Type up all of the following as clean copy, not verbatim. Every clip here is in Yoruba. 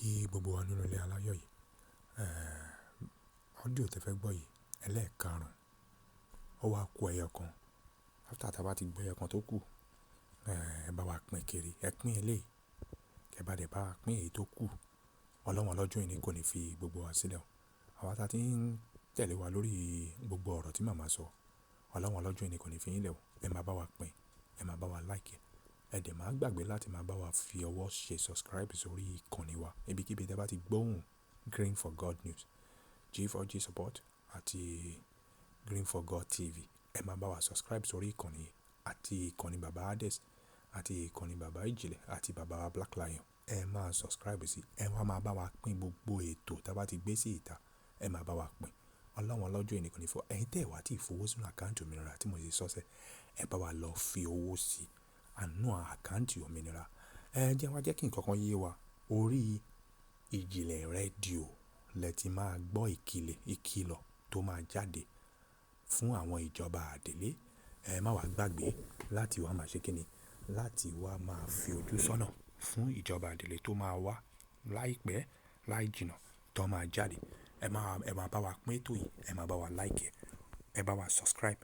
Kí gbogbo wa nínú ilé aláyọ̀ yìí. Audio tẹ fẹ́ gbọ́ yìí ẹlẹ́ẹ̀karùn-ún, ó wá ku ẹyọ kan. After tí a bá ti gbọ́ ẹyọ kan tó kù, ẹ bá wa pín kiri, ẹ pín eléyìí, kẹ bá dẹ̀ bá wa pín èyí tó kù. Ọlọ́run ọlọ́jọ́ òní kò ní fi gbogbo wa sílẹ̀ o. Àwa tí a ti ń tẹ̀lé wa lórí gbogbo ọ̀rọ̀ tí màmá sọ, Ọlọ́run ọlọ́jọ́ òní kò ní fi yín lẹ̀ o. Ẹ máa bá wa pín, ẹ máa bá wa like, ẹ dẹ̀ máa gbàgbé láti máa bá wa fi ọwọ́ ṣe subscribe sórí ìkànnì wa. Ibikíbi tí ẹ bá ti gbóhùn Green for God News, G4G Support àti Green for God TV, ẹ máa bá wa subscribe sórí ìkànnì àti ìkànnì Baba Hades àti ìkànnì Baba Ìjìnlẹ̀ àti Baba Black Lion. Ẹ máa subscribe sí, ẹ wá máa bá wa pín gbogbo ètò tí a bá ti gbé sí ìta, ẹ máa bá wa pín. Ọlọ́run ọlọ́jọ́ òní kò ní fọ́. Ẹ̀yin tẹ́ ẹ wá tí ì fowó sínú àkáǹtì òmìnira tí mo ti sọ sẹ́, ẹ bá wa lọ fi owó sí àánú àkáǹtì òmìnira. Ẹ jẹ́ wá jẹ́ kí nǹkan kan yé wa. Orí Ìjìnlẹ̀ rédíò lẹ ti máa gbọ́ ìkìlọ̀ tó máa jáde fún àwọn ìjọba àdélé. Ẹ má wá gbàgbé láti wá máa ṣe kíni, láti wá máa fi ojú sọ́nà fún ìjọba àdélé tó máa wá láìpẹ́ láì jìnnà tó máa jáde. Ẹ máa bá wa pín ètò yìí, ẹ máa bá wa like, ẹ bá wa subscribe,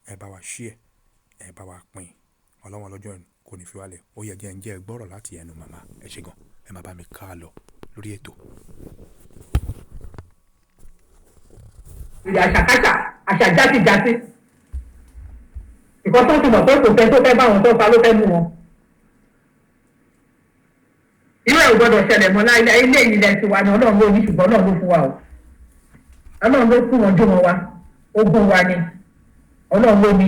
ẹ bá wa share, ẹ bá wa pín. Ọlọ́run ọlọ́jọ́ òní kò ní fi wá lẹ̀. Ó yẹ jẹ́ ń jẹ́ gbọ́rọ̀ láti ẹnu màmá. Ẹ ṣé gan. Ẹ máa bá mi ká lọ lórí ètò. Ìyá àṣàkáṣà, àṣà játijàti. Ìkọ́ tó ti mọ̀ pé kò fẹ́ tó fẹ́ bá wọn tó fa ló fẹ́ mú wọn. Irú ẹ̀ ò gbọ́dọ̀ ṣẹlẹ̀ mọ́ láìláì. Ilé ilẹ̀ tiwa ni Ọlọ́run ló ní, ṣùgbọ́n Ọlọ́run ló fún wa o. Ọlọ́run ló fún wọn jó wọn wa. Ogún wa ni. Ọlọ́run ló ní,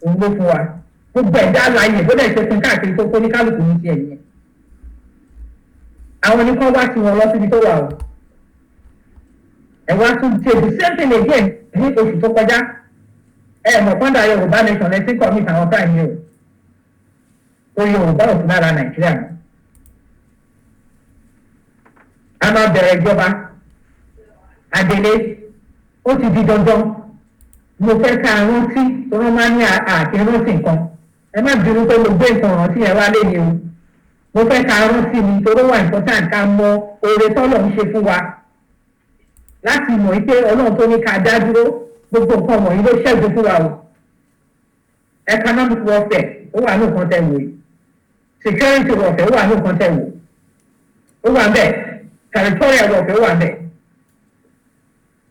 òun ló fún wa. Gbogbo ẹ̀dá alààyè bó dẹ̀ ṣe fún káàkiri tó kó ní kálukú ní tiẹ̀ nìyẹn. Àwọn ni kán wá sí wọn lọ síbi tó wà o. Ẹ wá tún ṣe the same thing again ní oṣù tó kọjá. Ẹ mọ̀ pọ́ńdà Yorùbá nation lẹ́sìn commit àwọn crime yìí o. Orí Yorùbá ò sí lára Nàìjíríà mọ́. A máa bẹ̀rẹ̀ ìjọba àdélé, ó ti di dandan. Mo fẹ́ ká rántí tó wọ́n máa ní àti rántí nǹkan. Ẹ má bínú pé mo gbé nǹkan rántí yẹn wá léni o. Mo fẹ́ ká rántí ni torí ó wà important ká mọ oore tọ́lọ̀ ń ṣe fún wa. Láti mọ̀ pé Ọlọ́run tó ní ká dá dúró gbogbo nǹkan wọ̀nyí ló ṣẹ́gun fún wa o. Economic warfare ó wà ní nǹkan tẹ́ wò yìí. Security warfare ó wà ní nǹkan tẹ́ wò. Ó wà bẹ́ẹ̀. Territorial warfare ó wà bẹ́ẹ̀.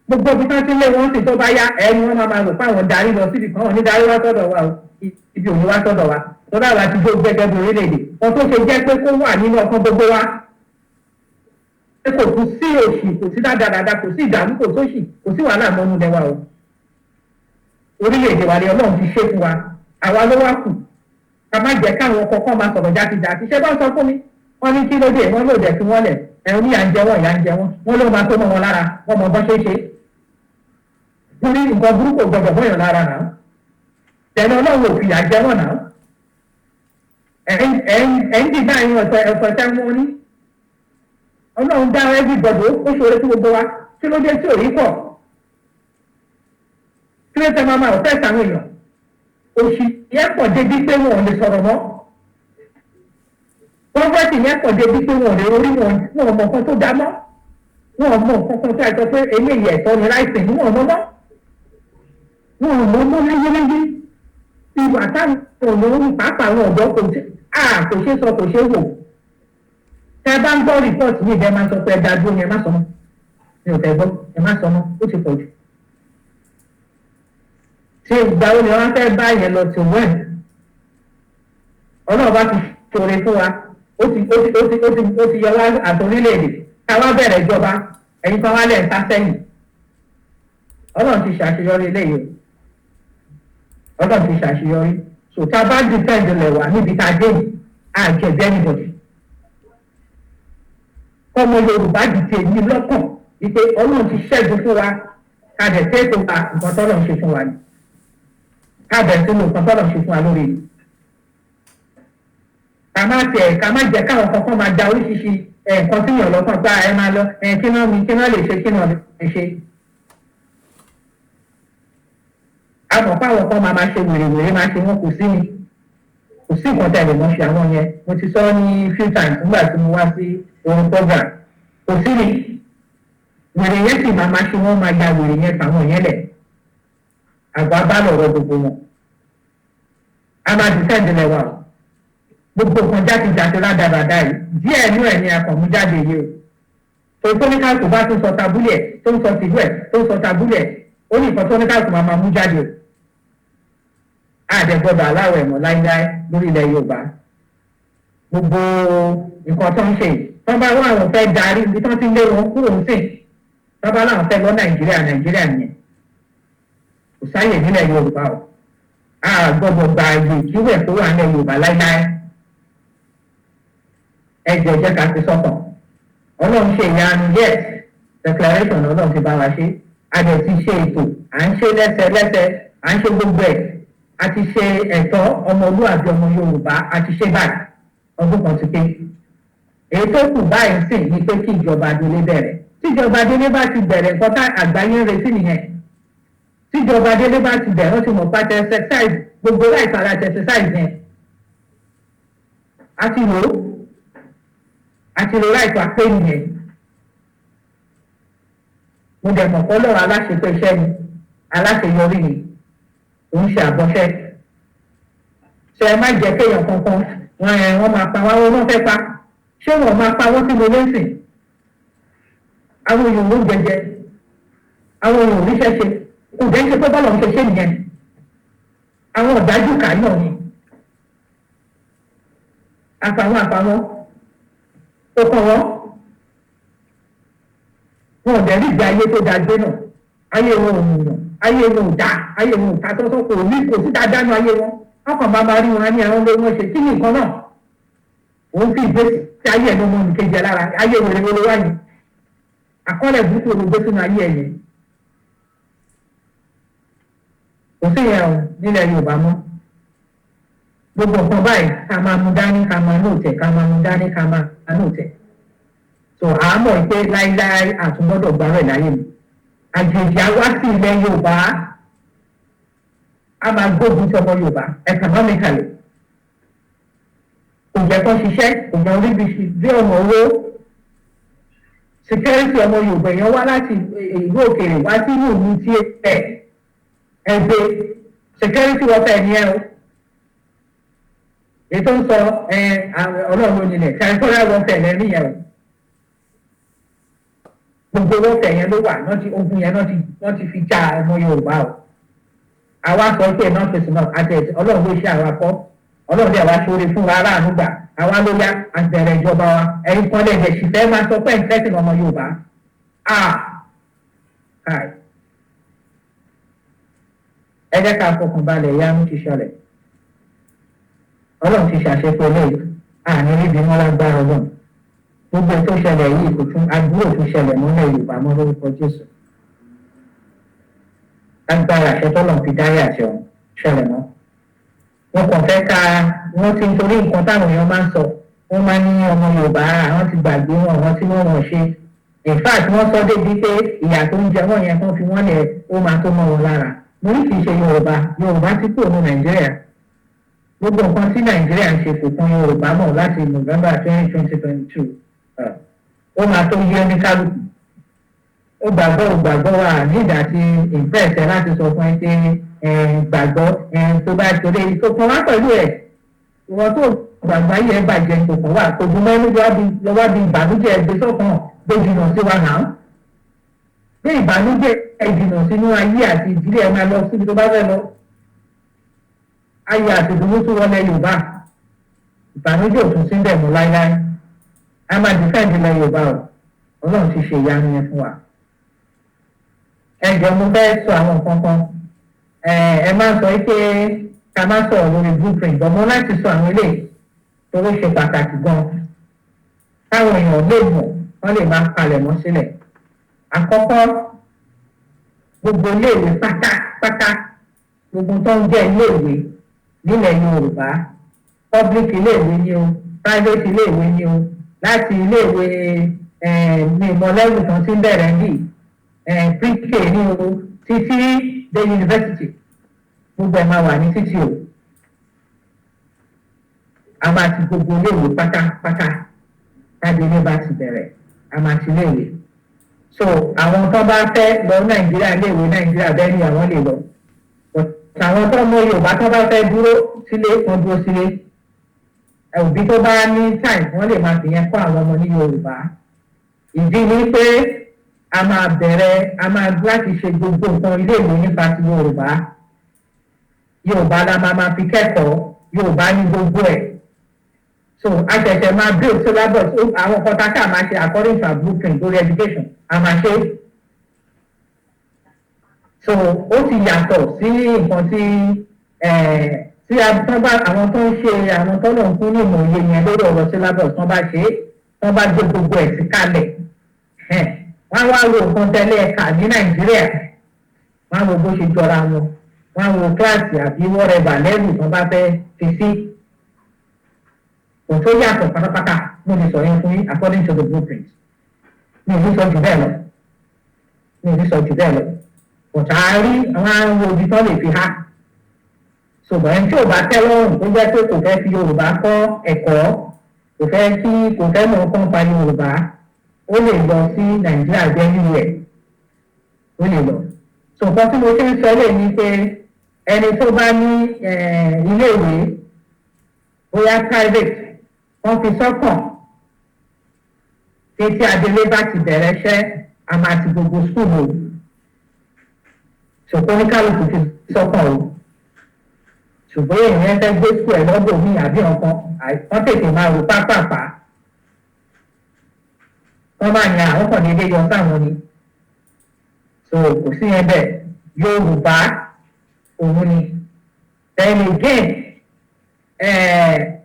Gbogbo ibi tí wọ́n ti lé wọn sì tó bá yá ẹni wọ́n máa rò pé àwọn darí lọ síbi kan, wọ́n ní darí wá sọ́dọ̀ wa o, ibi òní wá sọ́dọ̀ wa. Tọ́lá wa ti gbó gẹ́gẹ́ bí orílẹ̀-èdè. Wọ́n tó ṣe jẹ́ pé kó wà nínú ọkàn gbogbo wa. Pé kò tún sí òṣì, kò sí dáadáa, kò sí ìdààmú, kò sóṣì, kò sí wàhálà mọ́nú lẹ́wà o. Orílẹ̀-èdè wa ni Ọlọ́run ti ṣe fún wa. Àwa ló wá kù. Ká má jẹ́ káwọn kọ̀ọ̀kan máa sọ̀rọ̀ játijàti. Ṣé bá ń sọ fún mi? Wọ́n ní kí ló dé? Wọ́n lòdì fi wọ́n lẹ̀. Ẹ̀rù ní ìyà ń jẹ wọ́n, ìyà ń jẹ wọ́n. Wọ́n ló máa tó mọ́ wọn lára. Wọ́n mọ bọ́ ṣe é ṣe. Wọ́n ní nǹkan burúkú ò gbọdọ̀ bọ́yàn lára náà. Tẹ̀lé Ọlọ́run ò fìyà jẹ wọ́n náà. Ẹ̀ ń dìgbà yín ọ̀sẹ̀ ẹ̀fọ́ tẹ́ wọ́n ní. Ọlọ́run dá everybody, ó ṣoore fún gbogbo wa. Kí ló dé tí ò rí pọ̀? Kí ló tẹ́ máa máa ọ̀fẹ́ sàwọn èèyàn? Òṣì yẹn pọ̀ débi pé wọn ò lè sọ̀rọ̀ mọ́. Poverty yẹn pọ̀ débi pé wọn ò lè orí wọn, wọn ò mọ nǹkan tó dá mọ́. Wọn ò mọ nǹkan kan tó àìsọ pé eléyìí ẹ̀tọ́ ni láìsí ní wọn ò mọ mọ́. Wọn ò mọ mọ́ láyéláyé. Ìwà táwọn ọ̀nà pàápàá àwọn ọ̀dọ́ kò ṣe kò ṣe sọ, kò ṣe wò. Tẹ́ bá ń gbọ́ rìpọ́ọ̀tì ní ìbẹ́ máa sọ pé ẹ dá dúró ni ẹ má sọ mọ́. Mi ò fẹ́ gbọ́, ẹ má sọ mọ́, ó ti pọ̀ jù. Ṣé ìgbà wo ni wọ́n fẹ́ bá yẹn lọ sí wẹ́n? Ọlọ́run bá ti ṣoore fún wa, ó ti ó ti ó ti ó ti ó ti yọ wá àtòrílẹ̀-èdè. Ká wá bẹ̀rẹ̀ ìjọba, ẹ̀yin kan wá lẹ̀ ń sá sẹ́yìn. Ọlọ́run ti ṣàṣeyọrí eléyìí o. Ọlọ́run ti ṣàṣeyọrí. So tá a bá defend ilẹ̀ wa níbi tá a dé yìí, a jẹ̀bi anybody. Kọ́mọ Yorùbá dìde ní lọ́kàn wípé Ọlọ́run ti ṣẹ́gun fún wa, ká dẹ̀ tẹ́ tó wa nǹkan tọ́lọ́run ṣe fún wa ni. Ká bẹ̀rẹ̀ sí lo nǹkan tọ́lọ́run ṣe fún wa lórí yìí. Ká má tiẹ̀ ká má jẹ́ káwọn kankan máa da oríṣiríṣi nǹkan tí yàn lọ́kàn pé ẹ máa lọ kí náà mi kí náà lè ṣe kí náà lè ṣe. A mọ̀ pé àwọn kan máa máa ṣe wèrèwèrè máa ṣe wọn kò sí ni. Kò sí nǹkan tẹ̀lé mọ́ ṣe àwọn yẹn. Mo ti sọ ní few times nígbà tí mo wá sí orin program. Kò sí ni wèrè yẹn sì máa máa ṣe, wọ́n máa ya wèrè yẹn fáwọn yẹn lẹ̀. Àgbà bá lọ̀rọ̀ gbogbo wọn. A máa defend ilẹ̀ wa o. Gbogbo nǹkan jáde-jáde rádaràda yìí, díẹ̀ nú ẹ̀ ni akọ̀mú jáde yìí o. Torí tó ní káàkó bá tún sọ tabúlẹ̀ ẹ̀, tó ń sọ tìlú ẹ̀, tó ń sọ tabúlẹ̀ ẹ̀, ó ní nǹkan tó ní káàkó máa mú jáde o. Àdẹ̀gbọ́dọ̀ aláwọ̀ ẹ̀mọ́ láíláí lórí ilẹ̀ Yorùbá. Gbogbo nǹkan tó ń ṣe yìí, tó bá wọ́n àwọn fẹ́ darí ibi tó ti ń lé wọn kúrò ń sìn, tó bá láwọn fẹ́ lọ Nàìjíríà, Nàìjíríà nìyẹn. Kò sáyè nílẹ̀ Yorùbá o. A gbọ́dọ̀ gba àyè kíwẹ̀ tó wà nílẹ̀ Yorùbá láíláí. Ẹ jẹ́ jẹ́ ká fi sọ́kàn. Ọlọ́run ṣe ìyanu, yes, declaration Ọlọ́run ti bá wa ṣe. A dẹ̀ ti ṣe ètò, à ń ṣe lẹ́sẹ̀lẹ́sẹ̀, à ń ṣe gbogbo ẹ̀. A ti ṣe ẹ̀tọ́ ọmọlúwàbí ọmọ Yorùbá, a ti ṣe báyìí. Ọdún kan ti pé. Èyí tó kù báyìí sì ni pé kí ìjọba délé bẹ̀rẹ̀. Tí ìjọba délé bá ti bẹ̀rẹ̀, nǹkan tá àgbáyé ń retí nìyẹn. Tí ìjọba délé bá ti bẹ̀rẹ̀, wọ́n ti mọ̀ pàtẹ exercise gbogbo right ara ti exercise yẹn. A ti lò ó, a ti lò right wa pé nìyẹn. Mo dẹ̀ mọ̀ pé Ọlọ́run aláṣepé iṣẹ́ ni, aláṣeyọrí ni, òun ṣe àbọ̀ṣẹ́. Ṣé ẹ má jẹ́ kéèyàn kankan wọ́n ẹ wọ́n máa pa wá, wọ́n fẹ́ pa. Ṣé wọ́n máa pa wọ́n sínú lẹ́sìn? Àwọn èèyàn ló ń jẹjẹ, àwọn èèyàn ò ríṣẹ́ ṣe, kò jẹ́ ṣe pé bọ́ọ̀lù ń ṣe ṣe nìyẹn. Àwọn ọ̀dájú kà náà ni. Àfàwọn àfàwọn, ó kàn wọ́n. Wọn ò dẹ̀ rí ìgbé ayé tó dáa gbé náà. Ayé wọn ò mùnà, ayé wọn ò dáa, ayé wọn ò ta tọ́tọ́, kò ní kò sí dáadáa nú ayé wọn. Wọ́n kàn máa máa rí wọn ní àwọn ló wọ́n ṣe kí ni nǹkan náà. Òun fi ìgbésí ayé ẹ̀ lọ́mọ nìkejì ẹ̀ lára, ayé wèrè wo ló wá yìí. Àkọọ́lẹ̀ burúkú ló gbé sínú ayé ẹ̀ yẹn. Kò sí yẹn o nílẹ̀ Yorùbá mọ́. Gbogbo nǹkan báyìí ká máa mú dání, ká máa note ẹ̀, ká máa mú dání, ká máa note ẹ̀. So àmọ́ pé láíláí àtúngbọ́dọ̀ gbárò ẹ̀ láyé mi. Àjèjì á wá sí ilẹ̀ Yorùbá, a máa gbógun ti ọmọ Yorùbá economically. Kò jẹ́ kó ṣiṣẹ́, kò jẹ́ orí bí ọ̀nà owó. Security ọmọ Yorùbá, èèyàn wá láti ìlú òkèèrè wá sí ìlú mi tí ẹ ẹgbẹ́ security warfare ni ẹ o. Èyí tó ń sọ ẹ Ọlọ́run ló nílẹ̀, territorial warfare lẹ́rìí yẹn o. Gbogbo warfare yẹn ló wà, náà ti ogun yẹn náà ti wọ́n ti fi já ọmọ Yorùbá o. Àwa sọ pé enough is enough, àti Ọlọ́run ló ṣe àwa kọ́. Ọlọ́run dẹ̀ wá ṣoore fún wa aráàánú gbà. Àwa ló yá àbẹ̀rẹ̀ ìjọba wa. Ẹ̀yin kan lè dẹ̀ sì fẹ́ máa sọ pé ìfẹ́sìn ọmọ Yorùbá. Ah! Kai. Ẹ jẹ́ ká fọkàn balẹ̀, ìyanu ti ṣẹlẹ̀. Ọlọ́run ti ṣàṣepọ̀ eléyìí. Àní níbi mọ́ lágbára Ọlọ́run. Gbogbo tó ṣẹlẹ̀ yìí kò tún àbúrò tún ṣẹlẹ̀ mọ́lẹ̀ Yorùbá mọ́ lórúkọ Jésù. Lágbára àṣẹ tọ́lọ̀ fi dáyé àti ọ̀run ṣẹlẹ̀ mọ́. Wọn kàn fẹ́ ká wọ́n ti ń torí nǹkan táwọn èèyàn máa ń sọ. Wọ́n máa ń ní ọmọ Yorùbá àwọn ti gbàgbé wọn, àwọn tí wọ́n wọ̀n ṣe. In fact, wọ́n sọ débi pé ìyà tó ń jẹ wọ́n yẹn kán fi wọ́n lẹ̀, ó máa tó mọ́ wọn lára. Mo ní kì í ṣe Yorùbá, Yorùbá ti kúrò ní Nàìjíríà. Gbogbo nǹkan tí Nàìjíríà ń ṣe kò kan Yorùbá mọ̀ láti November 2022. Ó máa tó yé oníkálukú. Ó gbàgbọ́, ó gbàgbọ́ wà nígbà tí impress ẹ láti sọ fún ẹ pé gbàgbọ́ tó bá torí tó kàn wá pẹ̀lú ẹ̀. Ìwọ tó gbàgbọ́ ayé ẹ bàjẹ́ kò kàn wá, kò dùn mọ́ lọ́wọ́ bí ìbànújẹ́ ẹgbẹ́ sọ́kàn gbé jìnnà sí wa náà. Bí ìbànújẹ́ ẹ jìnnà sínú ayé àti ìdílé ẹ máa lọ síbi tó bá fẹ́ lọ. Ayé àti ìdùnnú tó wọlé Yorùbá. Ìbànújẹ́ ò tún sí bẹ̀ mọ́ láíláí. A máa defend ilẹ̀ Yorùbá o. Ọlọ́run ti ṣe ìyanu yẹn fún wa. Ẹ jọ̀ọ́, mo fẹ́ sọ àwọn nǹkan kan. Ẹ máa sọ pé ká má sọ̀rọ̀ lórí blueprint, but mo láti sọ àwọn eléyìí torí ó ṣe pàtàkì gan. Káwọn èèyàn lè mọ̀, wọ́n lè máa palẹ̀ mọ́ sílẹ̀. Àkọ́kọ́, gbogbo iléèwé pátápátá, gbogbo tó ń jẹ́ iléèwé nílẹ̀ Yorùbá, public iléèwé ni o, private iléèwé ni o, láti iléèwé mi ìmọ̀ level kan tí ń bẹ̀rẹ̀ bí pre-K ní o títí dé university, gbogbo ẹ̀ máa wà ní títì o. A máa ti gbogbo iléèwé pátápátá tábí ilé bá ti bẹ̀rẹ̀. A máa ti iléèwé. So àwọn tó bá fẹ́ lọ Nàìjíríà, iléèwé Nàìjíríà bẹ́ẹ̀ ni àwọn lè lọ. But àwọn tó mọ Yorùbá tó bá fẹ́ dúró sílé, wọ́n dúró sílé. Òbí tó bá ní time, wọ́n lè máa fìyẹn kọ́ àwọn ọmọ ní Yorùbá. Ìdí ni pé a máa bẹ̀rẹ̀, a máa láti ṣe gbogbo nǹkan iléèwé nípa ti Yorùbá. Yorùbá la máa fi kẹ́kọ̀ọ́, Yorùbá ní gbogbo ẹ̀. So a ṣẹ̀ṣẹ̀ máa build syllabus, àwọn nǹkan tá a ṣáà máa ṣe according to our blueprint lórí education, a máa ṣe. So ó ti yàtọ̀ sí nǹkan tí tán bá àwọn tó ń ṣe, àwọn tó lòun fún ní ìmọ̀ òye yẹn lórí ọ̀rọ̀ syllabus, tán bá ṣe é, tán bá gbé gbogbo ẹ̀ sí kalẹ̀, wọ́n á wá wo nǹkan tẹ́lẹ̀ ẹ̀ka ní Nàìjíríà, wọ́n á wo bó ṣe jọra wọn, wọ́n á wo kíláàsì àbí whatever level tán bá fẹ́ fi sí. Kò tó yàtọ̀ pátápátá. Mo lè sọ yẹn fún yín according to the blueprint. Mi ò ní sọ jù bẹ́ẹ̀ lọ, mi ò ní sọ jù bẹ́ẹ̀ lọ. But a rí àwọn àwọn ibi tán lè fi há. Ṣùgbọ́n ẹni tí ò bá tẹ́ lọ́rùn, tó jẹ́ pé kò fẹ́ fi Yorùbá kọ́ ẹ̀kọ́, kò fẹ́ kí, kò fẹ́ mọ̀ nǹkan pa Yorùbá, ó lè lọ sí Nàìjíríà jẹ́ nílùú, ó lè lọ. So nǹkan tí mo ṣe ń sọ lè ní pé ẹni tó bá ní iléèwé, bóyá private, wọ́n fi sọ́kàn pé tí adelé bá ti bẹ̀rẹ̀ iṣẹ́, a máa ti gbogbo school o. Ṣùgbọ́n oníkálukú fi sọ́kàn o. Ṣùgbọ́n èèyàn fẹ́ gbé school ẹ̀ lọ́dọ̀ mi àbí ọ̀kan, wọ́n tètè máa rò pápápá, wọ́n máa yan àwọn kan déédéé yọ sáwọn ni. So kò sí yẹn bẹ́ẹ̀. Yorùbá òun ni. Then again,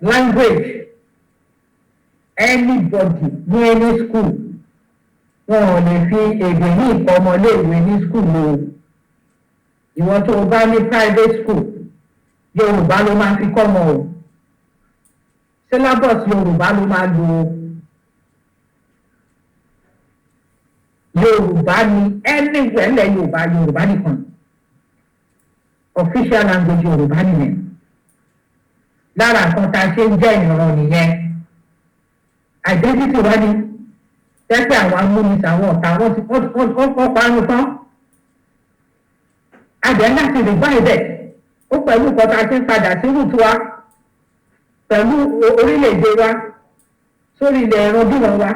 language, anybody ní any school, wọn ò lè fi èdè ní ìkọ́ ọmọléèwé ní school o. Ìwọ tó o bá ní private school, Yorùbá ló máa fi kọ́ ọmọ o. Syllabus Yorùbá ló máa lò ó. Yorùbá ni anywhere ńlẹ̀ Yorùbá, Yorùbá nìkan, official language Yorùbá nìyẹn. Lára nǹkan tá a ṣe ń jẹ́ ìran nìyẹn, identity wa ni. Tẹ́pẹ́ àwọn amúnisìn, àwọn ọ̀tá, wọ́n ti wọ́n parun tán. Adẹ̀ láti revive ẹ̀. Ó pẹ̀lú nǹkan tá a ṣe ń padà sí root wa pẹ̀lú orílẹ̀-èdè wa, sórí ilẹ̀ ẹran wa,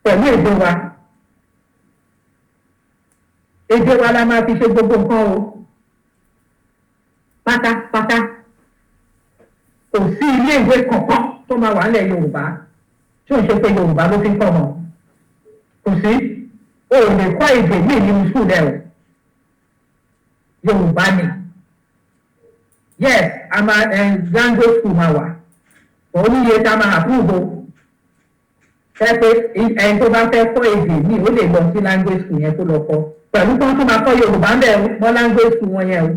pẹ̀lú èdè wa. Èdè wa la máa fi ṣe gbogbo nǹkan o, pátápátá. Kò sí iléèwé kankan tó máa wà nílẹ̀ Yorùbá tí ò ń ṣe pé Yorùbá ló fi ń kọ́ wọn. Kò sí. O ò lè kọ́ èdè míì nínú school ẹ o. Yorùbá ni. Yes, a máa ẹ language school máa wà, òun ní iye tá a máa approve o. Ẹ pé ẹni tó bá fẹ́ kọ́ èdè míì, ó lè lọ sí language school yẹn kó lọ kọ́, pẹ̀lú kí wọ́n tún máa kọ́ Yorùbá ń bẹ̀ mọ́ language school wọn yẹn o.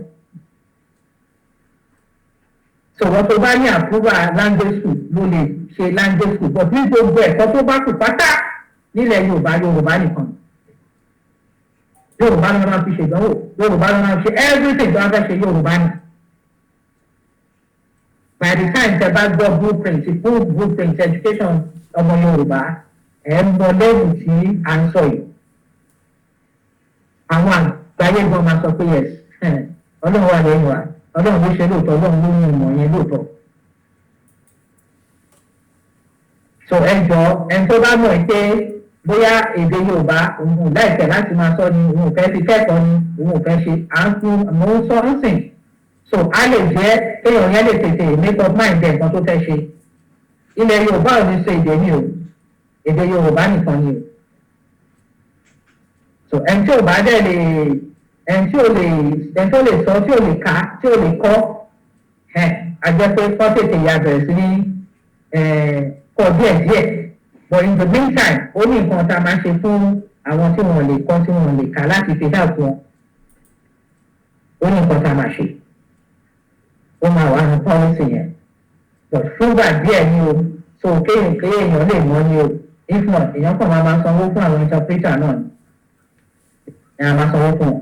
Sọ̀rọ̀ tó bá ní approval language school ló lè ṣe language school, but ní gbogbo ẹ̀kọ́ tó bá kù pátá nílẹ̀ Yorùbá, Yorùbá nìkan. Yorùbá ló máa fi ṣèdánwò, Yorùbá ló máa fi ṣe everything tó wá fẹ́ ṣe, Yorùbá ni. By the time tẹ bá gbọ́ blueprint, full blueprint education ọmọ Yorùbá, ẹ̀ ń mọ level tí à ń sọ yìí. Àwọn àgbáyé gan máa sọ pé yes, Ọlọ́run wà lẹ́yìn wa, Ọlọ́run ló ṣe lóòótọ́, Ọlọ́run ló ní ìmọ̀ yẹn lóòótọ́. So ẹ jọ, ẹni tó bá mọ̀ pé bóyá èdè Yorùbá òun ò láìpẹ́ láti máa sọ ni, òun ò fẹ́ fi kẹ́kọ̀ọ́ ni, òun ò fẹ́ ṣe, à ń fún mò ń sọ ń sìn. So a lè jẹ́ kéèyàn yẹn lè tètè make up mind ẹ̀ nǹkan tó fẹ́ ṣe. Ilẹ̀ Yorùbá ò ní sọ èdè mi o, èdè Yorùbá nìkan ni o. So ẹni tí ò bá dẹ̀ lè, ẹni tí ò lè, ẹni tó lè sọ, tí ò lè kà, tí ò lè kọ́ ẹ̀, a jẹ́ pé kọ́ tètè ya bẹ̀rẹ̀ sí ní kọ́ díẹ̀díẹ̀. But in the meantime, ó ní nǹkan tá a máa ṣe fún àwọn tí wọ́n lè kọ́, tí wọ́n lè kà, láti fi help wọn. Ó ní nǹkan tá a máa ṣe, ó máa wà ní policy yẹn, but fúngbà díẹ̀ ni o. So kéèyàn kéèyàn lè mọ̀ ni o. If not, èèyàn kàn máa sanwó fún àwọn interpreter náà ni, ẹ̀ máa sanwó fún wọn.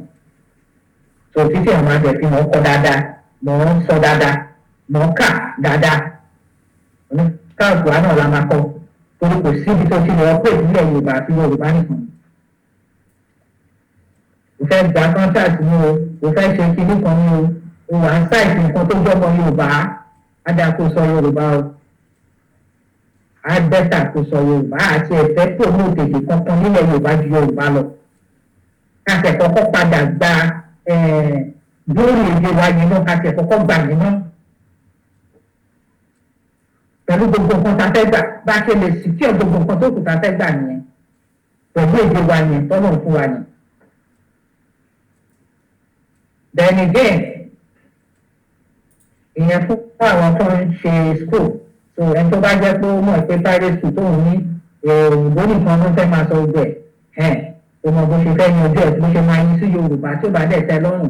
So títí àwọn máa bẹ̀ fi mọ̀ kọ́ dáadáa, mọ̀ ń sọ dáadáa, mọ̀ ń kà dáadáa, oníkàlùkù wa náà la máa kọ́. Torí kò síbi tó ti lè operate nílẹ̀ Yorùbá àti Yorùbá nìkan. O fẹ́ gba contract ní o, o fẹ́ ṣe kinní kan ní o, o wà ń site nǹkan tó jọmọ Yorùbá, á dáa kó sọ Yorùbá o. Á better kó sọ Yorùbá àti ẹ̀fẹ́ promote èdè kankan nílẹ̀ Yorùbá ju Yorùbá lọ. Ká ṣe kọ́kọ́ padà gba lórí èdè wa yẹn náà, ká ṣe kọ́kọ́ gbà yẹn náà. Pẹ̀lú gbogbo nǹkan tá a fẹ́ gbà, bá a ṣe lè secure gbogbo nǹkan tó kù tá a fẹ́ gbà nìyẹn. Pẹ̀lú èdè wa yẹn tọ́lọ̀ fún wa nìyẹn. Then again, ìyẹn fún àwọn tó ń ṣe school. So ẹni tó bá jẹ́ pé ó mọ̀ pé private school tóun ní, òyìnbó nìkan ló fẹ́ máa sọ gbogbo ẹ̀, ó mọ bó ṣe fẹ́ yanjú ẹ̀, bó ṣe máa yí sí Yorùbá. Tí ó bá dẹ̀ tẹ́ lọ́rùn,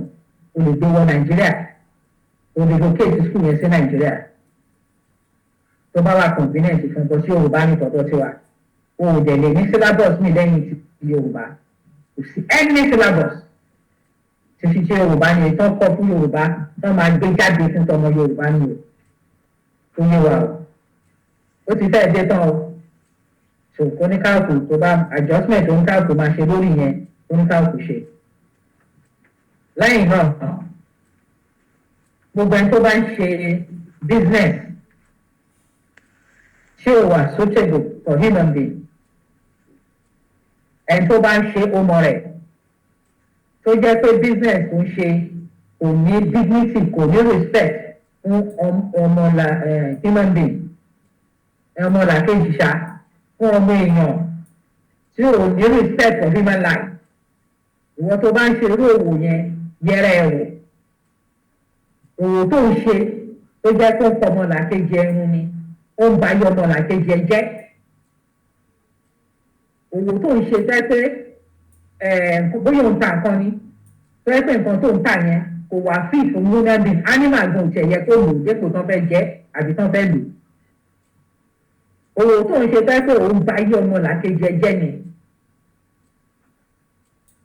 o lè gbé wọ Nàìjíríà, o lè locate school yẹn sí Nàìjíríà tó bá wà convenient fún bó sí Yorùbá ní tọ̀dọ̀ tiwa. O ò dẹ̀ lè ní syllabus mi lẹ́yìn ti Yorùbá. Kò sí any syllabus tí fi ṣe Yorùbá ni tó kọ́ fún Yorùbá tó máa gbé jáde fún tọmọ Yorùbá ni o. Tó yé wa o, ó ti fẹ́ dé tán o. So oníkàlùkù tó bá adjustment, oníkàlùkù máa ṣe lórí yẹn, oníkàlùkù ṣe. Lẹ́yìn náà, gbogbo ẹni tó bá ń ṣe business tí ò wà suitable for human being, ẹni tó bá ń ṣe ọmọ rẹ̀ tó jẹ́ pé business tó ń ṣe kò ní dignity, kò ní respect fún ọmọ la human being, ọmọ làkejì ṣá, fún ọmọ èèyàn, tí ò ní respect for human life, ìwọ tó bá ń ṣe irú òwò yẹn, yẹra ẹ wò. Òwò tó ń ṣe tó jẹ́ pé ó ń fọmọ làkejì ẹrun ni, ó ń ba ayé ọmọ làkejì ẹ jẹ́, òwò tó ń ṣe tẹ́ pé bóyá òun ta nǹkan ni, tó yẹ pé nǹkan tó ń tà yẹn kò wá fit fún human being, animal gan ò tiẹ̀ yẹ kó lò dépò tán fẹ́ jẹ àbí tán fẹ́ lò, òwò tó ń ṣe tẹ́ pé òun ba ayé ọmọ làkejì ẹ jẹ́ ni,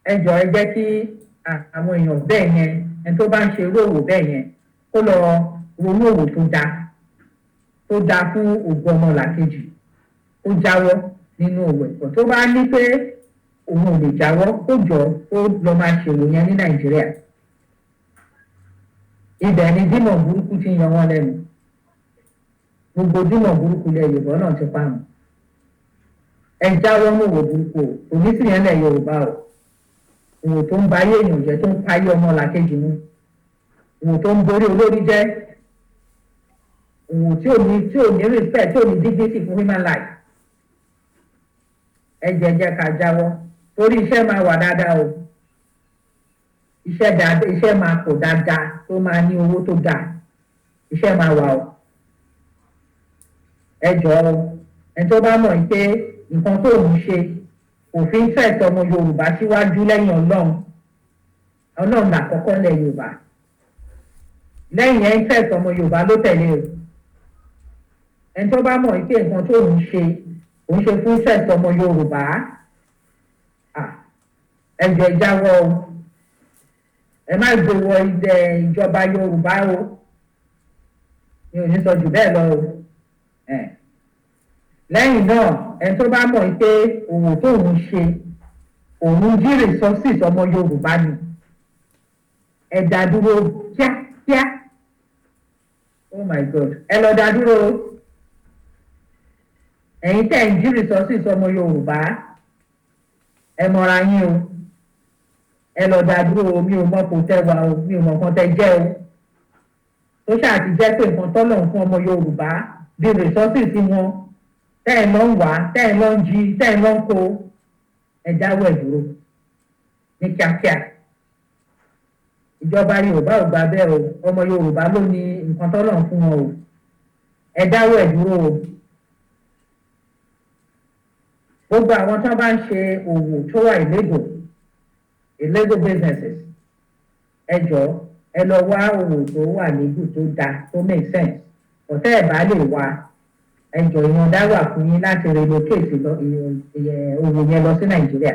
ẹ jọ̀ọ́, ẹ jẹ́ kí àwọn èèyàn bẹ́ẹ̀ yẹn, ẹni tó bá ń ṣe irú òwò bẹ́ẹ̀ yẹn, kó lọ ronú òwò tó dáa, tó dáa fún ògùn ọmọ làkejì, kó jáwọ́ nínú òwò ẹ̀kọ́. Tó bá ní pé òun ò lè jáwọ́, kó jọ kó lọ máa ṣòwò yẹn ní Nàìjíríà. Ibẹ̀ ni demon burúkú ti ń yan wọ́n lẹ́nu. Gbogbo demon burúkú ilẹ̀ Yorùbá náà ti pa wọn. Ẹ jáwọ́ ní òwò burúkú o. Kò ní sí yẹn lẹ̀ Yorùbá o. Òwò tó ń ba ayé èèyàn jẹ́, tó ń pa ayé ọmọ làkejì mu, òwò tó ń borí olórí jẹ́, òwò tí ò ní respect, tí ò ní dignity fún human life, ẹ jẹ́ jẹ́ ká jáwọ́, torí iṣẹ́ máa wà dáadáa o. Iṣẹ́ dáadáa, iṣẹ́ máa pọ̀ dáadáa tó máa ní owó tó dáa. Iṣẹ́ máa wà o. Ẹ jọ̀ọ́ o, ẹni tó bá mọ̀ pé nǹkan tó ń ṣe òfin tẹ̀sán ọmọ Yorùbá síwájú lẹ́yìn Ọlọ́run, Ọlọ́run làkọ́kọ́ lẹ̀ Yorùbá, lẹ́yìn ẹ̀ ń tẹ̀sán ọmọ Yorùbá ló tẹ̀lé o. Ẹni tó bá mọ̀ pé nǹkan tó ń ṣe òun ṣe fún tẹ̀sán ọmọ Yorùbá, ẹ jọ̀ọ́, ẹ jáwọ́ o. Ẹ má gbé wọ ilẹ̀ ìjọba Yorùbá o. Mi ò ní sọ jù bẹ́ẹ̀ lọ o. Lẹ́yìn náà, ẹni tó bá mọ̀ pé òwò tóun ṣe, òun jí resources ọmọ Yorùbá ni, ẹ dá dúró kíákíá. Oh my God, ẹ lọ dá dúró o. Ẹ̀yin tẹ̀ ń jí resources ọmọ Yorùbá, ẹ mọra yín o. Ẹ lọ dá dúró o. Mi ò mọ kò tẹ wà o, mi ò mọ nǹkan tẹ jẹ́ o, tó ṣáà ti jẹ́ pé nǹkan tọ́lọ̀ fún ọmọ Yorùbá bí resources wọn, tẹ́ ẹ lọ ń wá, tẹ́ ẹ lọ ń jí, tẹ́ ẹ lọ ń kó, ẹ dáwọ́ ẹ̀ dúró ní kíákíá. Ìjọba Yorùbá ò gbà bẹ́ẹ̀ o. Ọmọ Yorùbá ló ní nǹkan tọ́lọ̀ fún wọn o. Ẹ dáwọ́ ẹ̀ dúró o. Gbogbo àwọn tó bá ń ṣe òwò tó wà illegal, illegal businesses, ẹ jọ̀ọ́, ẹ lọ wá òwò tó wà legal, tó dáa, tó make sense. Ọ̀tẹ́ ẹ̀ bá lè wá, ẹ jọ̀ọ́, ìyọ̀ǹda wà fún yín láti relocate lọ òwò yẹn lọ sí Nàìjíríà.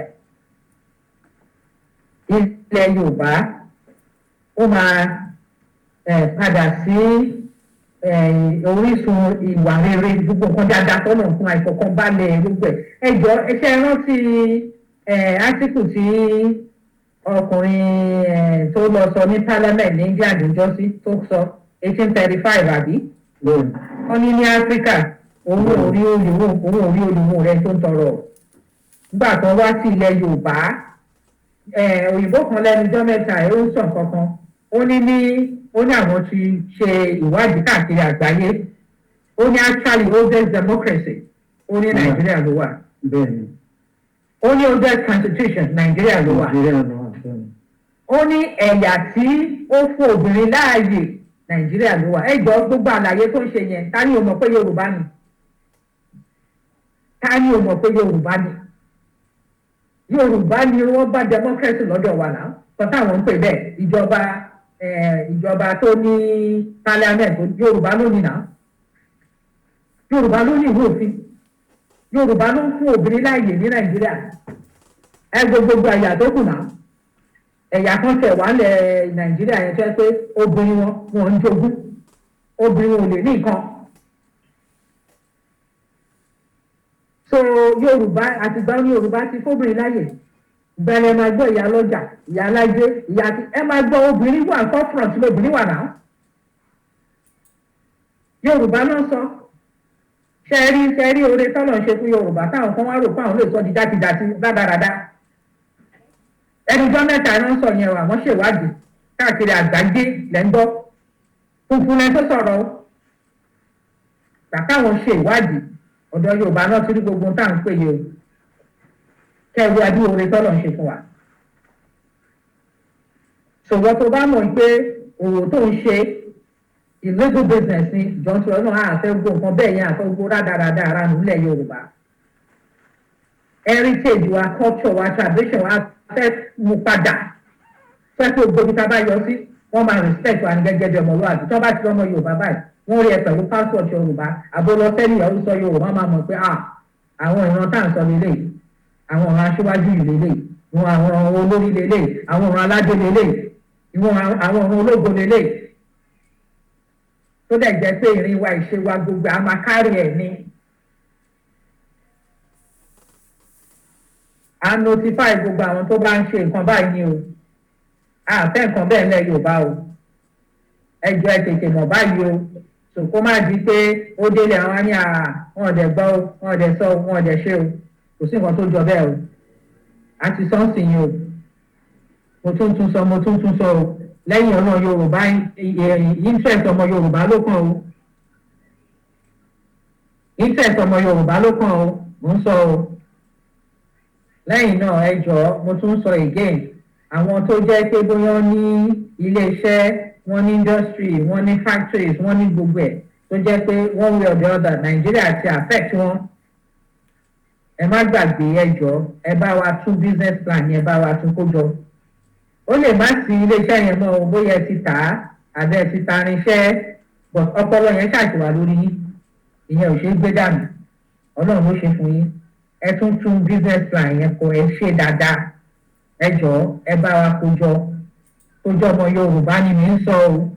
Ilẹ̀ Yorùbá ó máa padà sí Orísun ìwà rere, gbogbo nǹkan dáadáa tọ́nà fún àìfọkànbalẹ̀ gbogbo ẹ̀. Ẹ jọ, ẹ ṣe rántí átíkù tí ọkùnrin tó lọ sọ ní parliament ní England níjọ́sí tó sọ 1835, àbí? Wọ́n ní ní Áfíríkà, òun ò rí olùwò, òun ò rí olùwò rẹ tó ń tọrọ. Nígbà tó wá sí ilẹ̀ Yorùbá, òyìnbó kan lẹ́nu ọjọ́ mẹ́ta ẹ̀, ó ń sọ nǹkan kan. Ó ní àwọn ti ṣe ìwádìí káàkiri àgbáyé. Ó ní actually, oldest democracy, ó ní Nàìjíríà ló wà. Ó ní oldest constitution, Nàìjíríà ló wà. Ó ní ẹ̀yà tí ó fún obìnrin láàyè, Nàìjíríà ló wà. Ẹ jọ, gbogbo àlàyé tó ń ṣe yẹn, ta ni o mọ̀ pé Yorùbá ni? Ta ni o mọ̀ pé Yorùbá ni? Yorùbá ni wọ́n bá democracy lọ́dọ̀ wa náà kọ́ táwọn ń pè bẹ́ẹ̀. Ìjọba tó ní parliament, Yorùbá ló ní náà. Yorùbá ló ní ìwé òfin. Yorùbá ló ń fún obìnrin láàyè ní Nàìjíríà. Ẹ gbogbo ẹ̀yà tó kù náà, ẹ̀yà kan tẹ̀ wá lẹ̀ Nàìjíríà yẹn tó yẹ pé obìnrin wọn, wọn ń jogún, obìnrin wọn ò lè ní nǹkan. So Yorùbá, àtìgbà ní Yorùbá ti fóbìnrin láàyè bẹ̀rẹ̀. Máa gbọ́ ìyá lọ́jà, ìyá alájẹ, ìyá ti ẹ máa gbọ́ obìnrin wà forefront lóbìnrin wà náà. Yorùbá náà sọ. Ṣe rí oore tọ́lọ̀ ń ṣe fún Yorùbá, táwọn kan wá rò pé àwọn lè sọ di játijàti rádaràda? Ẹnujọ́ mẹ́ta ló ń sọ yẹn o. Àwọn ṣèwádìí káàkiri àgbáyé lẹ́ ń gbọ́. Funfun lẹ́ tó sọ̀rọ̀ o. Kàkà àwọn ṣe ìwádìí, ọ̀dọ̀ Yorùbá náà ti rí gbogbo tá à ń pè yìí o. Kẹwé adúlọ oore tọ́lọ̀ ń ṣe fún wa. Ṣòwò tó bá mọ̀ pé òwò tó ń ṣe illegal business ni, jọ̀ǹtì ọ̀nà àfẹ́ gbọ́ nǹkan bẹ́ẹ̀ yẹn, àfẹ́ gbọ́ rádaràda ara nílẹ̀ Yorùbá. Heritage wa, culture wa, tradition wa, fẹ́ mú padà, fẹ́ kó gbogbo tá a bá yọ sí, wọ́n máa respect wa ní gẹ́gẹ́ bí ọmọlúwàbí. Tó bá ti lọ́mọ Yorùbá báyìí, wọ́n rí ẹ pẹ̀lú passport Yorùbá, àbólọ sẹ́ni ìyàwó sọ Yorùbá, máa mọ̀ pé ah, àwọn ìran tá à ń sọ lélẹ̀, àwọn ọ̀ràn aṣíwájú yìí lélẹ̀, ìwọ̀n àwọn olórí lélẹ̀, àwọn ọ̀ràn aládé lélẹ̀, ìwọ̀n àwọn ọ̀ràn ológo lélẹ̀, tó dẹ̀ jẹ́ pé ìrìn wa, ìṣe wa, gbogbo a máa kárí ẹ̀ ní. À ń notify gbogbo àwọn tó bá ń ṣe nǹkan báyìí ni o. A fẹ́ nǹkan bẹ́ẹ̀ lẹ̀ Yorùbá o. Ẹ jọ̀ọ́, ẹ tètè mọ̀ báyìí o. So kó má di pé ó délé, àwọn á ní à wọn ò dẹ̀ gbọ́ o, wọn ò dẹ̀ sọ o, wọn ò dẹ̀ ṣe o. Kò sí nǹkan tó jọ bẹ́ẹ̀ o. A ti sọ ń sìn yín o. Mo tún tún sọ, mo tún tún sọ o. Lẹ́yìn ọ̀nà Yorùbá, interest ọmọ Yorùbá ló kàn o. Interest ọmọ Yorùbá ló kàn o, mò ń sọ o. Lẹ́yìn náà, ẹ jọ̀ọ́, mo tún sọ again, àwọn tó jẹ́ pé bóyá wọ́n ní ilé-iṣẹ́, wọ́n ní industry, wọ́n ní factories, wọ́n ní gbogbo ẹ̀, tó jẹ́ pé one way or the other Nàìjíríà ti affect wọn, ẹ má gbàgbé. Ẹ jọ̀ọ́, ẹ bá wa tún business plan yẹn, bá wa tún kó jọ. Ó lè má sí iléeṣẹ́ yẹn mọ́ o, bóyá ẹ ti tà á àbẹ́ ẹ ti ta irinṣẹ́, but ọpọlọ yẹn ṣàṣìwà lórí yín. Ìyẹn ò ṣeé gbé dànù. Ọlọ́run ló ṣe fún yín. Ẹ tún tún business plan yẹn kọ, ẹ ṣe dáadáa. Ẹ jọ̀ọ́, ẹ bá wa kó jọ. Kó jọ, ọmọ Yorùbá ni mi ń sọ o.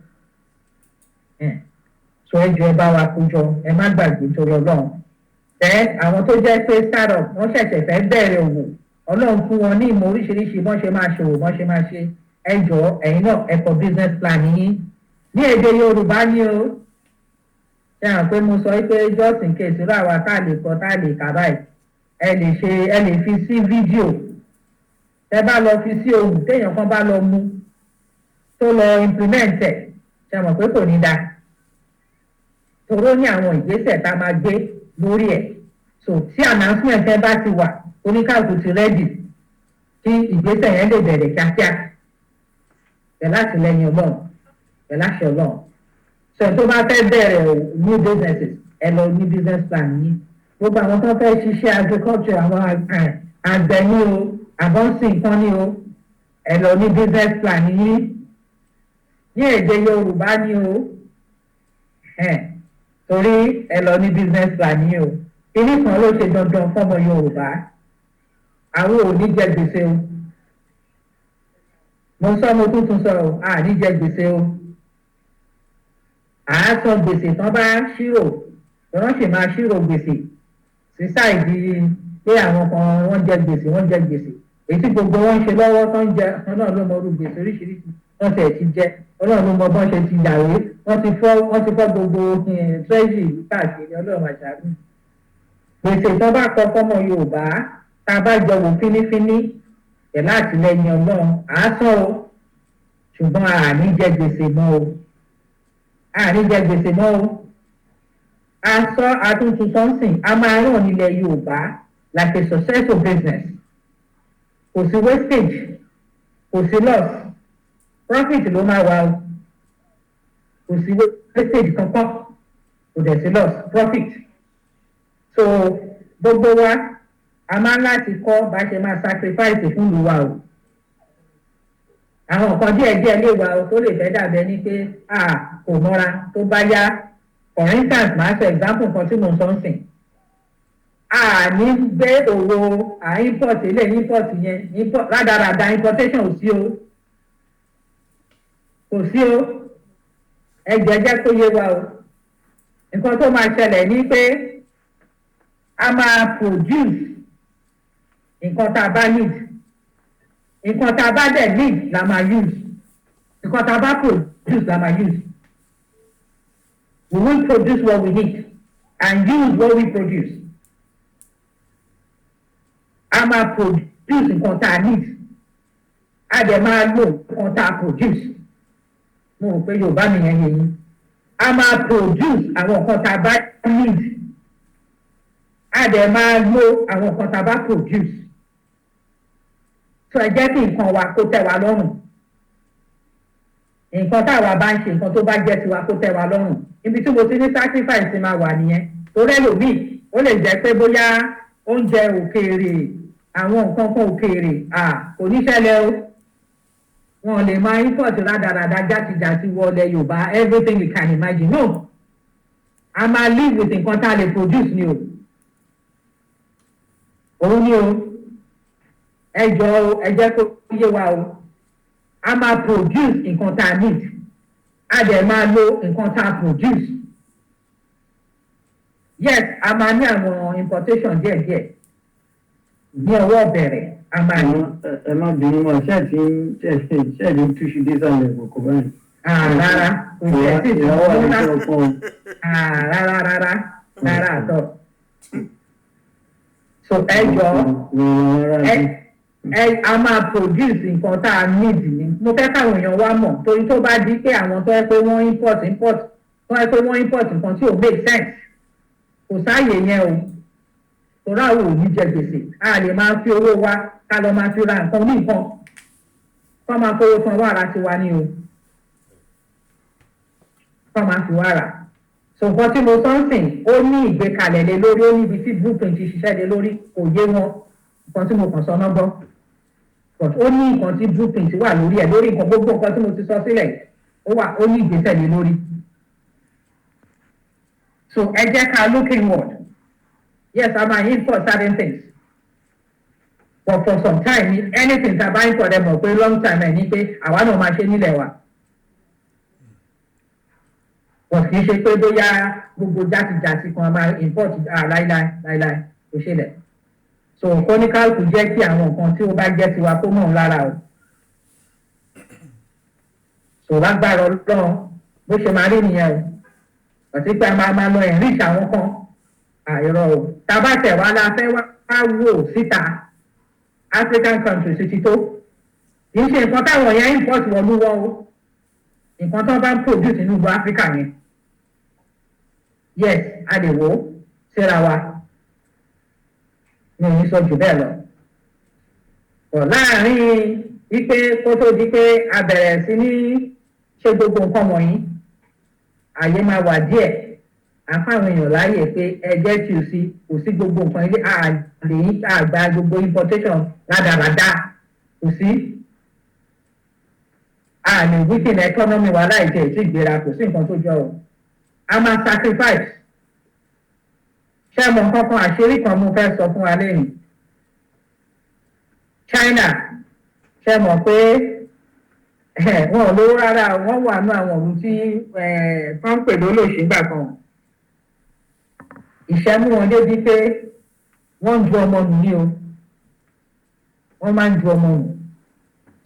So ẹ jọ̀ọ́, ẹ bá wa kó jọ. Ẹ má gbàgbé torí Ọlọ́run. Ẹ àwọn tó jẹ́ pé startup, wọ́n ṣẹ̀ṣẹ̀ fẹ́ bẹ̀rẹ̀ òwò, Ọlọ́run fún wọn ní ìmọ̀ oríṣiríṣi, bọ́n ṣe máa ṣòwò, bọ́n ṣe máa ṣe, ẹ jọ̀ọ́, ẹ̀yin náà ẹ kọ business plan yín ní èdè Yorùbá ni o. Ṣe hàn pé mo sọ pé just in case irú àwa tá a lè kọ, tá a lè kà báyìí, ẹ lè ṣe, ẹ lè fi sí fídíò. Tẹ bá lọ fi sí ohùn, téèyàn kan bá lọ mú tó lọ implement ẹ, ṣe mọ̀ pé kò ní dáa? Toró ní àwọn ìgbésẹ̀ tá a máa gbé lórí ẹ̀. So tí announcement ẹ bá ti wà, oníkàlùkù ti ready kí ìgbésẹ̀ yẹn lè bẹ̀rẹ̀ kíákíá pẹ̀lú àtìlẹ́yìn Ọlọ́run, pẹ̀lú àṣẹ Ọlọ́run. So tó bá fẹ́ bẹ̀rẹ̀ new businesses, ẹ lọ ní business plan yín. Gbogbo àwọn tó fẹ́ ṣiṣẹ́ agriculture, àwọn àgbẹ̀ ní o, àbọ̀nsìn nǹkan ní o, ẹ lọ ní business plan yín ní èdè Yorùbá ní o. Torí ẹ lọ ní business plan yín o. Kíní kan ló ṣe dandan fọmọ Yorùbá: àwọn ò ní jẹ gbèsè o. Mo sọ, mo tún tún sọ o, a ní jẹ gbèsè o. À á san gbèsè tán bá ṣírò, wọ́n sì máa ṣírò gbèsè sí side pé àwọn kan wọ́n jẹ gbèsè, wọ́n jẹ gbèsè. Èyí tí gbogbo wọn ń ṣe lọ́wọ́ tó ń jẹ, Ọlọ́run ló mọ irú gbèsè oríṣiríṣi wọ́n tẹ̀ ti jẹ. Ọlọ́run ló mọ bọ́n ṣe ti yàwé, wọ́n ti fọ́ gbogbo treasury káàkiri. Ọlọ́run àṣàánú. Gbèsè tó bá kọ fọ́mọ Yorùbá, tá a bá jọ wò fínífíní pẹ̀lú àtìlẹyìn Ọlọ́run, à á sọ o, ṣùgbọ́n a ní jẹ gbèsè mọ́ o, a ní jẹ gbèsè mọ́ o. A sọ àtúntò sọ́nsìn, a máa ràn nílẹ̀ Yorùbá like a successful business. Kò sí wastage, kò sí loss, profit ló máa wà o. Kò sí wastage kankan, kò dẹ̀ sí loss, profit. So gbogbo wa, a máa ń láti kọ́ bá ṣe máa sacrifice fún ìlú wa o. Àwọn nǹkan díẹ̀díẹ̀ lè wà o tó lè fẹ́ dàbẹ́ ní pé a kò mọ́ra tó bá yá. For instance, màá sọ example kan tí mo sọ ń sìn. A ní gbé òwò à import ilé, import yẹn, import rádaràda, importation ò sí o, kò sí o. Ẹ jẹ́ jẹ́ kó yé wa o. Nǹkan tó máa ṣẹlẹ̀ ní pé a máa produce nǹkan tá a bá need. Nǹkan tá a bá dẹ̀ need la máa use. Nǹkan tá a bá produce la máa use. We will produce what we need and use what we produce. A máa produce nǹkan tá a need, a dẹ̀ máa lò nǹkan tá a produce. Mo rò pé Yorùbá mi yẹn yé yín. A máa produce àwọn nǹkan tá a bá need, a dẹ̀ máa lo àwọn nǹkan tá a bá produce. So ẹ jẹ́ kí nǹkan wa kó tẹ́ wa lọ́rùn. Nǹkan táwa bá ń ṣe, nǹkan tó bá jẹ́ tiwa, kó tẹ́ wa lọ́rùn. Ibi tí mo ti ní sacrifice máa wà nìyẹn, torí ẹlòmíì, ó lè jẹ́ pé bóyá oúnjẹ òkèèrè, àwọn nǹkan kan òkèèrè, kò ní ṣẹlẹ̀ o. Wọn lè máa import rádaràda, játijàti wọlé Yorùbá, everything you can imagine, no. A máa live with nǹkan tá a lè produce ni o. Òun ni o. Ẹ jọ o, ẹ jẹ́ kó yé wa o. A máa produce nǹkan tá a need, a dẹ̀ máa lo nǹkan tá a produce. Yes, a máa ní àwọn importation díẹ̀díẹ̀ ní ọwọ́ bẹ̀rẹ̀, a máa ní. Ẹ má bínú mọ́, ṣé ẹ ti ń ṣe ẹ ti ń túṣu désàlẹ̀ kòkó báyìí? Rárá, kò jẹ́ sí. Ìyàwó àti ọkọ. Rárá, rárá, rárá àtọ̀. So ẹ jọ, ẹ a máa produce nǹkan tá a need ni mo fẹ́ káwọn èèyàn wá mọ̀, torí tó bá di pé àwọn tó yẹ pé wọ́n import, tó yẹ pé wọ́n import nǹkan tí ò make sense, kò sáàyè yẹn o. Torí àwọn ò ní jẹ gbèsè. A lè máa fi owó wa ká lọ máa fi ra nǹkan ní nǹkan kọ́ máa fowó fún wàrà tiwa ní o, kọ́ máa fi wàrà. So nǹkan tí mo sọ ń sìn, ó ní ìgbékalẹ̀ lé lórí, ó níbi tí blueprint ti ṣiṣẹ́ lé lórí. Kò yé wọn, nǹkan tí mo kàn sọ náà gbọ́, but ó ní nǹkan tí blueprint wà lórí ẹ̀, lórí nǹkan, gbogbo nǹkan tí mo ti sọ sílẹ̀, ó wà, ó ní ìgbésẹ̀ lé lórí. So ẹ jẹ́ ká look inward. Yes, a máa import certain things, but for some time, anything tá a bá import, ẹ mọ̀ pé long time ẹ̀ ní pé àwa náà máa ṣe nílẹ̀ wa. But kì í ṣe pé bóyá gbogbo játijàti kan a máa import. Láíláí, láíláí, kò ṣẹlẹ̀. So kóníkálùkù jẹ́ kí àwọn nǹkan tí ó bá jẹ́ tiwa kó mọ̀ lára o. So lágbára Ọlọ́run, bó ṣe máa rí nìyẹn o. Àti pé a máa lọ enrich àwọn kan, àìrọ̀ o. Tá a bá tẹ̀ wá la fẹ́ wá wò síta, African countries ti tó. Kì í ṣe nǹkan táwọn yẹn import wọlú wọn o. Nǹkan tó bá ń produce nínú gbogbo Africa yẹn, yes, a lè wò ó síra wa. Mi ò ní sọ jù bẹ́ẹ̀ lọ. Bọ̀ láàárín wípé kó tó di pé a bẹ̀rẹ̀ sí ní ṣe gbogbo nǹkan wọ̀nyí, àyè máa wà díẹ̀. À ń fáwọn èèyàn láàyè pé ẹ jẹ́ tí o sí, kò sí gbogbo nǹkan ilé àlè àgbà, gbogbo importation rádaràda, kò sí. A lè weaken economy wa láì jẹ́ ìtì ìgbéra, kò sí nǹkan tó jọ o. A máa sacrifice. Ṣé mo nǹkan kan, àṣírí kan mo fẹ́ sọ fún wa lẹ́yìn. China, ṣé mọ̀ pé Wọn ò lówó rárá. Wọ́n wà nú àwọn ìlú tí wọ́n ń pè lólòṣì ńgbà kan. Ìṣẹ́ mú wọn débi pé wọ́n ń ju ọmọ nù ní o. Wọ́n máa ń ju ọmọ nù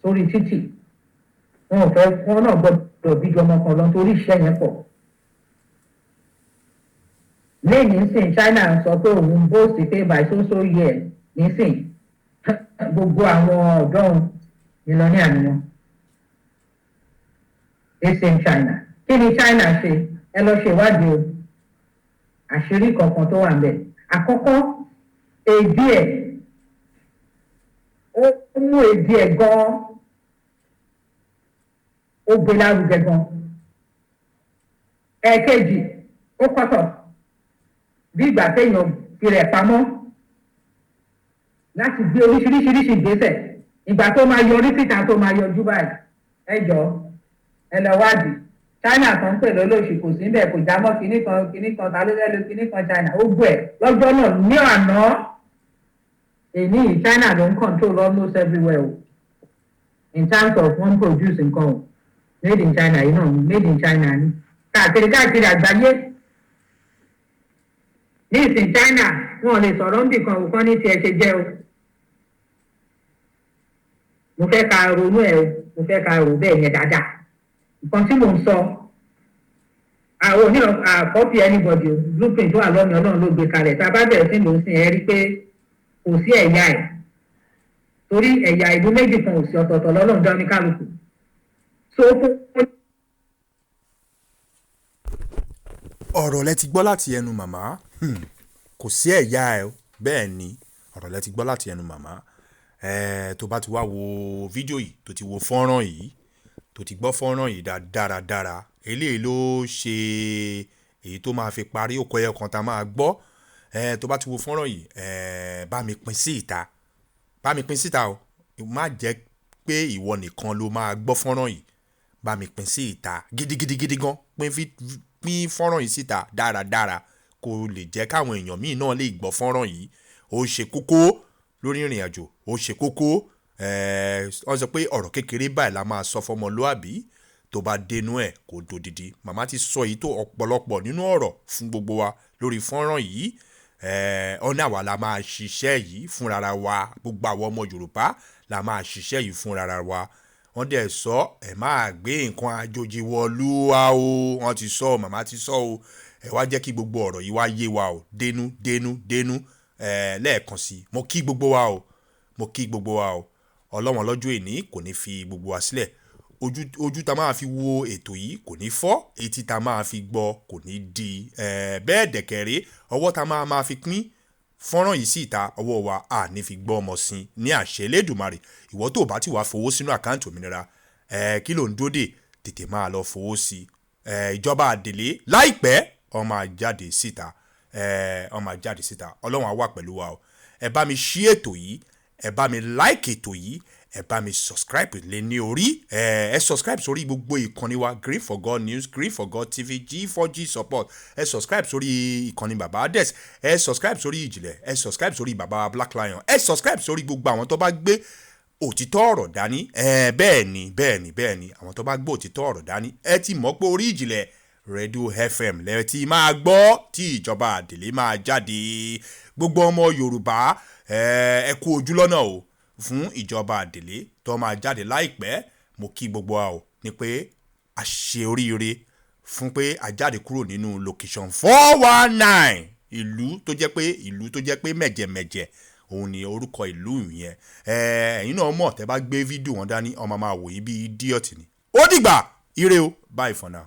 sórí títì. Wọn ò fẹ́, wọn náà gbọ́dọ̀ bí ju ọmọ kan lọ torí ìṣẹ́ yẹn pọ̀. Lẹ́yìn nísìn, China sọ pé òun boast pé by so so year nísìn, gbogbo àwọn ọ̀dọ́ òun millionaire ni wọn. Same China. Kí ni China ṣe? Ẹ lọ ṣe ìwádìí o. Àṣírí kankan tó wà ń bẹ̀. Àkọ́kọ́, èdè ẹ̀, ó mú èdè ẹ̀ gan-an, ó gbé lárugẹ gan. Ẹ̀ẹ̀kejì, ó kọ́tọ̀ bí ìgbà téèyàn fi rẹ̀ pamọ́ láti gbé oríṣiríṣiríṣi ìgbésẹ̀. Ìgbà tó máa yọrí síta, tó máa yọjú báyìí, ẹ jọ, ẹ lọ wádìí. China kan ń pè lólóṣì, kò sí bẹ́ẹ̀, kò já mọ́ kinní kan kinní kan, ta ló fẹ́ lo kinní kan China, ó gbọ́ ẹ̀ lọ́jọ́ náà ní àná. Èní yìí, China ló ń control almost everywhere o, in terms of one produce nǹkan o. Made in China yìí náà, made in China ni káàkiri káàkiri àgbáyé ní ìsìn. China, wọn ò lè sọ̀rọ̀ níbì kan òkan ní tiẹ̀ ṣe jẹ́ o. Mo fẹ́ ka ronú ẹ̀ o, mo fẹ́ ka rò bẹ́ẹ̀ yẹn dáadáa. Nǹkan tí mò ń sọ, àwọn oní àkọ́pì anybody o. Blueprint wà lọ́mọ, Ọlọ́run ló gbé kalẹ̀. Tá a bá bẹ̀rẹ̀ sí lò ó sìn, ẹ rí pé kò sí ẹ̀yà ẹ̀, torí ẹ̀yà ìlú méjì kan ò sí, ọ̀tọ̀ọ̀tọ̀ lọ́lọ́run dá ní kálukú so fún. Ọ̀rọ̀ lẹ ti gbọ́ láti ẹnu màmá. Kò sí ẹ̀yà ẹ̀. Bẹ́ẹ̀ ni, ọ̀rọ̀ lẹ ti gbọ́ láti ẹnu màmá. Tó bá ti wá wo fídíò yìí, tó ti wo fọ́nrán yìí, tó ti gbọ́ fọ́nrán yìí dáradára, eléyìí ló ṣe èyí tó máa fi parí òkò ẹyọ kan tá a máa gbọ́. Tó bá ti wo fọ́nrán yìí, bá mi pín sí ìta, bá mi pín síta o. Má jẹ́ pé ìwọ nìkan ló máa gbọ́ fọ́nrán yìí. Bá mi pín sí ìta gidigidigidi gan. Pín fọ́nrán yìí síta dáradára, kó lè jẹ́ káwọn èèyàn míì náà lè gbọ́ fọ́nrán yìí. Ó ṣe kókó lórí ìrìn àjò, ó ṣe kókó. Wọ́n sọ pé ọ̀rọ̀ kékeré báyìí la máa sọ fọmọlúàbí, tó bá dénú ẹ̀ kó dodidi. Màmá ti sọ èyí tó ọ̀pọ̀lọpọ̀ nínú ọ̀rọ̀ fún gbogbo wa lórí fọ́nrán yìí. Ọ̀nà àwa la máa ṣiṣẹ́ yìí fúnra wa. Gbogbo àwọn ọmọ Yorùbá la máa ṣiṣẹ́ yìí fúnra wa. Wọ́n dẹ̀ sọ, ẹ máa gbé nǹkan àjòjì wọ̀lú wa o. Wọ́n ti sọ, màmá ti sọ o. Ẹ wá jẹ́ kí gbogbo ọ̀rọ̀ yìí wá yé wa o, dénú dénú dénú. Lẹ́ẹ̀kan sí, mo kí gbogbo wa o, mo kí gbogbo wa o. Ọlọ́wọ́n lọ́jọ́ èní kò ní fi gbogbo wa sílẹ̀. Ojú ta máa fi wo ètò yìí kò ní fọ́, etí ta máa fi gbọ́ kò ní di. Bẹ́ẹ̀ dẹ̀kẹ̀rẹ́, ọwọ́ ta máa fi pín fọ́nrán yìí sí ìta, ọwọ́ wa à ní fi gbọ́ ọmọ sí ní àṣẹ Elédùmarè. Ìwọ tó bá ti wá fowó sínú àkáǹtì òmìnira, kí ló ń dóde? Tètè máa lọ fowó sí. Ìjọba àdèlé láìpẹ́, ó máa jáde síta, ó máa jáde síta. Ọlọ́run á wà pẹ̀lú wa o. Ẹ bá mi ṣí ètò yìí, ẹ bá mi like ètò yìí, ẹ bá mi subscribe lé ní orí. Ẹ subscribe sórí gbogbo ìkànnì wa: Green for God News, Green for God TV, G4G Support. Ẹ subscribe sórí ìkànnì Baba Ades, ẹ subscribe sórí Ìjìnlẹ̀, ẹ subscribe sórí Baba Black Lion, ẹ subscribe sórí gbogbo àwọn tó bá gbé òtítọ́ ọ̀rọ̀ dání. Ẹ bẹ́ẹ̀ ni, bẹ́ẹ̀ ni, bẹ́ẹ̀ ni, àwọn tó bá gbé òtítọ́ ọ̀rọ̀ dání. Ẹ ti mọ̀ pé orí Ìjìnlẹ̀ Radio FM lẹ ti máa gbọ́ tí ìjọba àdèlé máa jáde. Gbogbo ọmọ Yorùbá, ẹ kú ojú lọ́nà o fún ìjọba àdèlé tó máa jáde láìpẹ́. Mo kí gbogbo wa o ní pé a ṣe oríire fún pé a jáde kúrò nínú location 419, ìlú tó jẹ́ pé mẹ̀jẹ̀mẹ̀jẹ̀ òun ni orúkọ ìlú yẹn. Ẹ̀yin náà mọ̀, tẹ́ bá gbé fídíò wọn dání, ọmọ máa wò yín bí idiot ni. Ó dìgbà, ire o, bye for now.